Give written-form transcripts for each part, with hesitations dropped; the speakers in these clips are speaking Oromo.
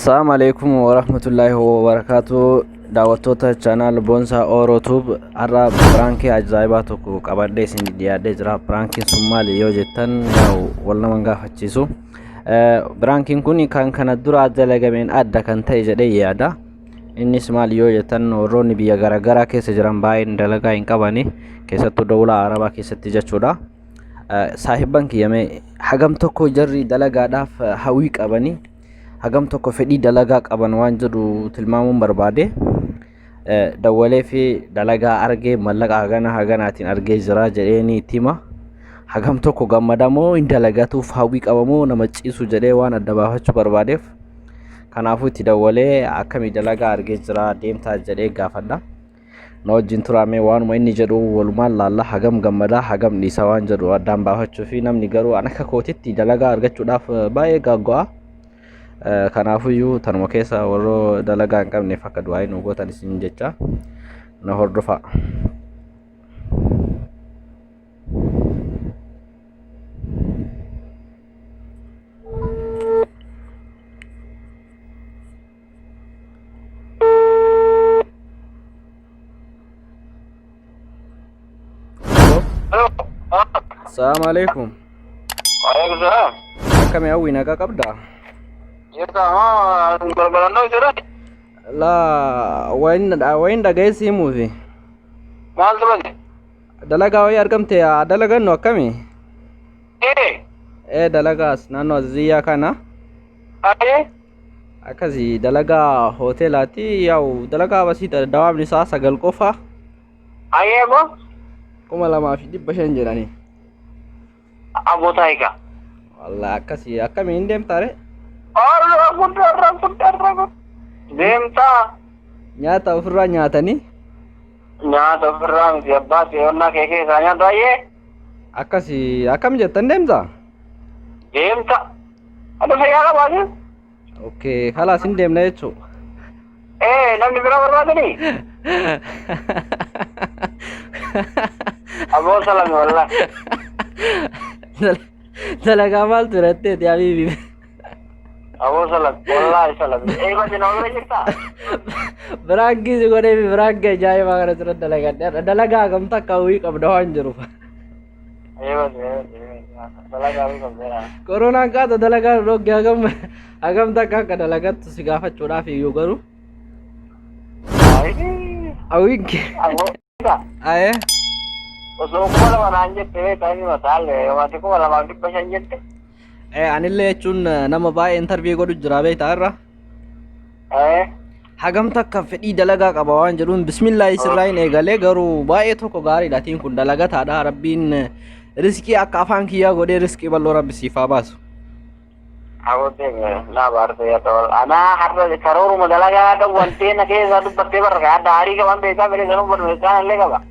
Assalamu alaikum warahmatullahi wabarakatuh. Daawwattoota chaanaal Boonsaa Oro Tube, har'a piraankii ajaa'ibaa tokko qabadhee isin dhiyaadhee jira. Piraankiin sun maali yoo jettan, yaa'u wal nama hin gaafachiisu. Piraankiin kun kan kana dura dalagameen adda kan ta'e jedhee yaada. Innis maali yoo jettan, warroonni biyya garaagaraa keessa jiran baay'een dalagaa hin qabani, keessattuu dawlaa Arabaa keessatti jechuudha. Saahibban kiyyamee hagam tokko jarri dalagaadhaaf hawwii qabanii, hagam tokko fedhii dalagaa qaban waan jedhu tilmaamuun barbaade. Dawwalee fi dalagaa argee, mallaqa hagana haganaatiin argee jira jedhee itti hima. Hagam tokko gammadamoo, hin dalagatuuf hawwii qabamoo, nama ciisu jedhee waan adda baafachuu barbaadeef, kanaafuu itti dawwalee akkamii dalagaa argee jira, deemtaa jedhee gaafadha. Na wajjin turaamee, waanuma inni jedhu walumaan laalla. Hagam gammadaa, hagam dhiisa waan jedhu addaan baafachuu fi namni garuu an akka kootitti dalagaa argachuudhaaf baay'ee gaaggo'a. Kanaafuyyuu tanuma keessa warroo dalagaa hin qabneef akka du'aa nu gootan isin jecha, na hordofaa. Assalamu alaikum. Waalaikum salaam. Akkami hawwi, nagaa qabdaa? Jirta moo balbalannoo jira? Laa, wayin dhagayeessi himuufi. Maaltu bade? Dalagaa wayii argamte, haa dalagannu, akkami? Ee. Ee, dalagaas naannoo Aziziyyaa kana. Ayee. Akkasi, dalagaa hoteelaati, yaa'u dalagaa basiidha, dawaamni isaa 9 qofa. Ayee moo? 2500 jedhanii. Abootaa egaa. Wallaahi akkasi, akkami, hin deemtaare? Arra guddaa, arra guddaa, arra guddaa. Deemtaa. Nyaata ofirraa nyaatanii. Nyaata ofirraa miti, abbaa seeronnaa kee keessaa nyaata, ayee. Akkasi, akkam jettan, deemtaa? Deemta. Ati fayyaa qabaate? Okay, kalaas hin deemna jechuudha. Ee, namni biraa barbaadanii? Aboo salami wallahi. Dalagaa maaltu hiratteeti habiibi? Aboo salami wallahi salami. Ee, bati nama bira jirtaa? Biraankii si godhee fi biraankii ajaa'ibaa kana sirra dalagadhe. Dalagaa hagam takka hawwii qabda waan jiruuf. Ee bati, ee bati, ee bati. Dalagaa fi qabdeera. Koronaan qaata dalagaa nu dhogge, hagam takka akka dalagattu si gaafachuudhaaf iyyuu garuu. Hawwiin kee. Aboo. Ayee. Osoo 2000 naan jette beektaa, inni mataalle wanti 2500 jette. Anillee jechuun nama baay'ee interview godhu jira beektaa irra. Ee. Hagam takka fedhii dalagaa qaba waan jedhuun bismillaahi sirraa hin eegalee, garuu baay'ee tokko gaariidha. Tiin kun dalagataadha. Rabbiin riskii akka afaan kiyyaa godhee riskii bal'oo rabbi siif haa baasu. Abootee naa baarte yaa ta'u. Anaa har'a karooruma dalagaa qabu wantee na keessaa dubbattee barra adda aarii qaban beekaa fedhe sanuu barreessaan illee qaba.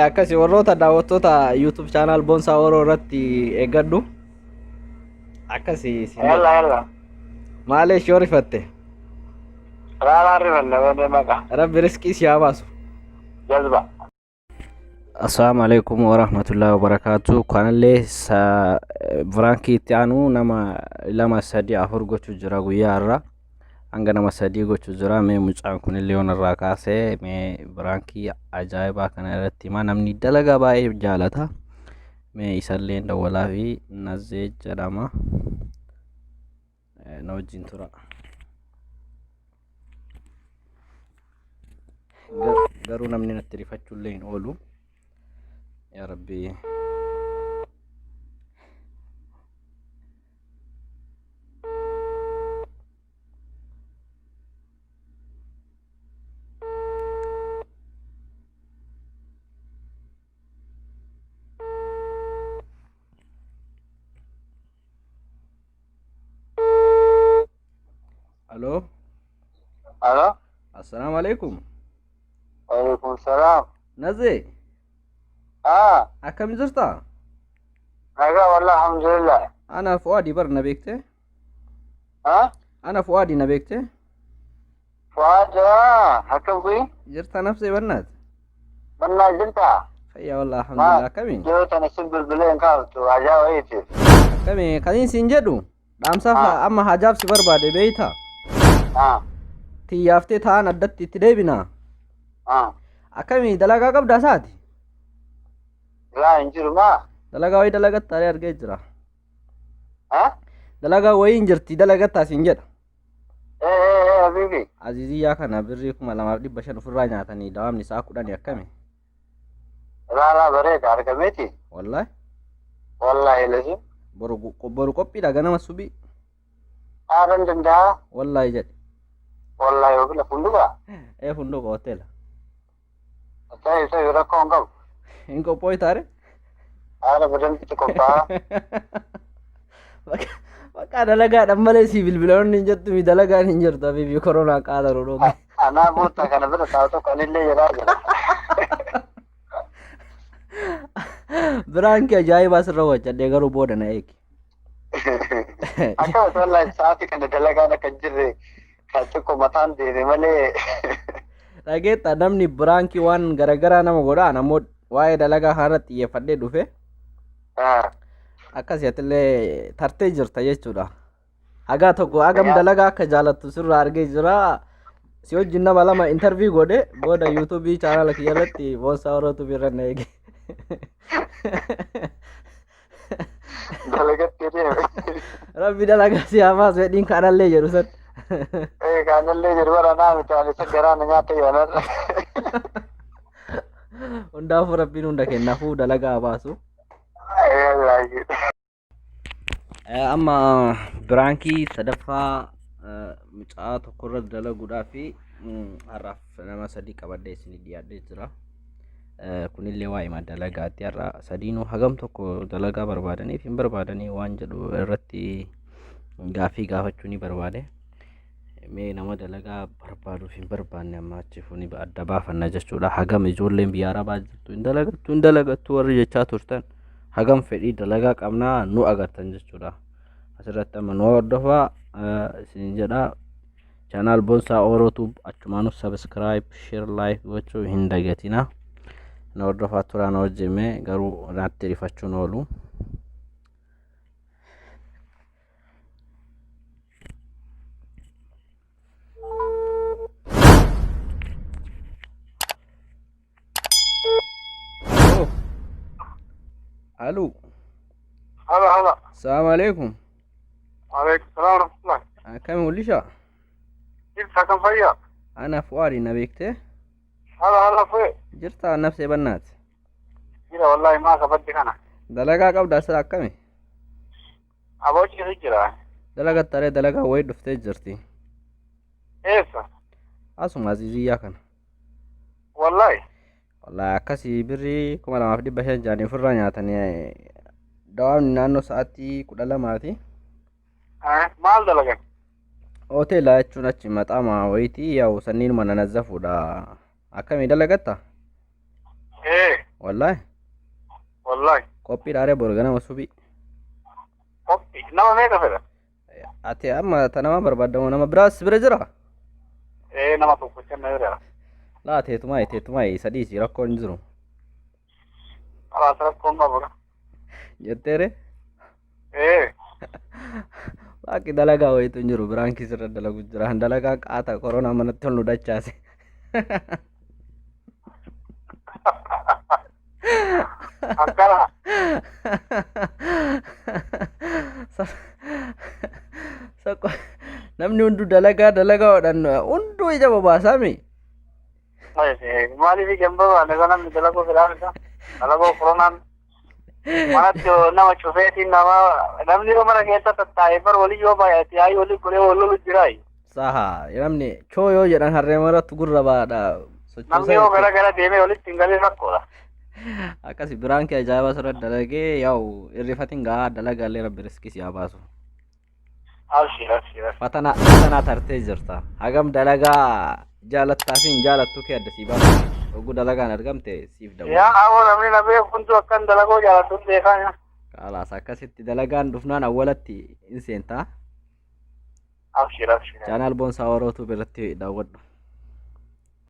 Akkasi, warroota daawwattoota YouTube channel Boonsaa Oroo irratti eeggadhu. Akkasi siin jedha. Yalla yalla. Maaleesh, yoo rifatte? Raalaan rifanne boodee maqa. Rabbi riskii si haa baasu. Jazba. Assalamu alaikum warahmatullahi wabarakatuh. Kanallee biraankii itti aanu nama lama, sadi, afur gochuu jira guyyaa irra. Hanga nama sadii gochuu jira. Mee mucaan kunillee yoon irraa kaasee, mee biraankii ajaa'ibaa kana irratti himaa, namni dalagaa baay'ee jaalata. Mee isallee dawwalaa fi Nazee jedhama. Na wajjin tura. Garuu namni natti rifachuullee hin oolu. Yaa Rabbi. Aloo. Alo. Assalaamu alaikum. Waalaikum salaam. Nazee, Ah, akkam jirta? Nagaa wallah, alhamdulillah. Ana Fu'aadi bar, na beekte? Ha? Ana Fu'aadi, na beekte? Fuad, akkam kuyi? Jirta nafsee bannaat? Mannaa jirta? Fayyaa wallah, alhamdulillah, akkami? Yeroo tana sin bilbilee hin kaaftu, ajaa wayiiti. Akkami, kan siin jedhu dhaamsaaf amma hajaaf si barbaade beeyta? Ah. Tiyyaaftee ta'an addatti itti deebina. Ah. Akkamii dalagaa qabdaa isaati? Laa hin jiru maa? Dalagaa wayii dalagatta aree argee jira. Ah? Dalagaa wayii hin jirti dalagattaa siin jedha. Ee ee ee habibi. Aziziyyaa kana birrii 2500 ofirraa nyaatanii dawaamni isaa 10 akkami? Laa laa bareeda argameeti. Wallaahi. Wallaahi lazi. Boru qophiidha ganama subii. Aaran danda'a. Wallaahi jedhe. Wallaahi obila funduqa. Ee funduqa hoteela. Ta'e ta'e rakkoo hin qabu. Hin qophooytaare? Haala badantitti qophaa'a. Bakka dalagaadhaan malee sii bilbiloonni hin jettu mi dalagaan hin jirtu habiibi koronaa qaata nu dhooge. Anaa bootta kana bira taa'u tokko anillee jedhaa jira. Biraan kee ajaa'ibaa sirra hojjedhee garuu booda na eegi. Akka wallahi sa'aatii kana dalagaan akka hin jirre kan xiqqoo mataan deeme malee. Dhageetta namni biraankii waan garagaraa nama godha an ammoo waa'ee dalagaa kanarratti xiyyeeffadhee dhufe akkasii atillee tartee jirta jechuudha. Hagaa tokko hagam dalagaa akka jaalattu sirraa argee jira. Si wajjin nama lama intarvii godhe booda yuutuubii chaanaala kiyya irratti Boonsaa Oroo Tuubii irra na eege. Dalagatti deeme. Rabbi dalagaa si haa baasu fedhiin kaanallee jedhu san. Ee kaanallee jedhu bara naa miti ani isa garaa na nyaata yoonarra. Hundaafuu rabbiin hunda kennaafuu dalagaa haa baasu. Ee wallaahi. Amma biraankii sadaffaa mucaa tokkorra dalaguudhaa fi har'aaf nama sadii qabadhee isinii dhiyaadhee jira. Kunillee waa'ee dalagaati har'a sadiinuu hagam tokko dalagaa barbaadaniif hin barbaadanii waan jedhu irratti gaaffii gaafachuu ni barbaade. Mee nama dalagaa barbaaduuf hin barbaanne amma achi fuuni adda baafanna jechuudha. Hagam ijoolleen biyya arabaa jirtu hin dalagattu hin dalagattu warri jechaa turtan hagam fedhii dalagaa qabnaa nu agartan jechuudha. Asirratti amma nu hordofaa isin jedha. Channel Bonsaa Oro Tube achumaanuu subscribe, share, like gochuu hin dagatina. Na hordofaa turaa na wajjin garuu natti rifachuun oolu. Aloo. Aloo. Hala hala. Salaamu alaikum. Alaikum salaam wa rahmatullah. Akkami mul'isha? Ibsa kan fayyaa. Ana Fu'aadi na beektee? Hala hala fu'e. Jirtaa nafsee bannaati. Jira wallahi maa kabaddi kana. Dalagaa qabda asirra akkami? Aboo ciisu jira. Dalagattaree dalagaa wayii dhuftee jirti. Eessa? Asuma Aziziyyaa kana. Wallahi. Wallahi akkasii birrii 2500 jaanii ofirraa nyaatanii dawaamni naannoo sa'aatii 12ti. Maal dalagan? Hoteela jechuun achi maxaama wayitii yaa'u sanniinuma nanazzafuudha. Akkamii dalagatta? Ee. Wallahi. Wallahi. Qophii dhaaree bor ganama subii. Qophii nama meeqa fedha? Ati amma ta nama barbaadamu nama biraas bira jira? Ee nama tokko kenna jira. Laa teetumaa teetumaa sadii si rakkoon hin jiru. Kalaas rakkoon qabu. Jetteere? Ee. Waaqi dalagaa wayitu hin jiru biraan kisirra dalagu jira. Dalagaa qaata koronaa manatti ol nu dachaase. Akkana. Saqo namni hunduu dalagaa dalagaa godhan hunduu ija bobaasaami. Maaliif ija hin babaane kan namni dalaguu fedhaan isaa? Dalaguu koronaan manatti nama cufeetiin nama namni yoo mana keessa tattaa'ee bar walii yoo baay'ate yaa'ii walii godhee wal lolu jiraayi. Saha namni choo yoo jedhan harree maratti gurra baadha. Namni yoo gara gara deemee walitti hin galin rakkoodha. Akkasi biraan kee ajaa'ibaa sirra dalagee yaa'u irrifatin gaa dalagaallee rabbi riskii si haa baasu. Abshir abshir. Fatanaa fatanaa tartee jirta. Hagam dalagaa jaalattaa fi hin jaalattu kee adda sii baasu. Oguu dalagaan argamte siif dawwala. Yaa awwa namni na beeku hunduu akkan dalagoo jaalattu hin beekaa. Kaalaas akkasitti dalagaan dhufnaan awwalatti hin seentaa. Abshir abshir. Chaanaal Boonsaa Oroo Tuub irratti daawwadhu.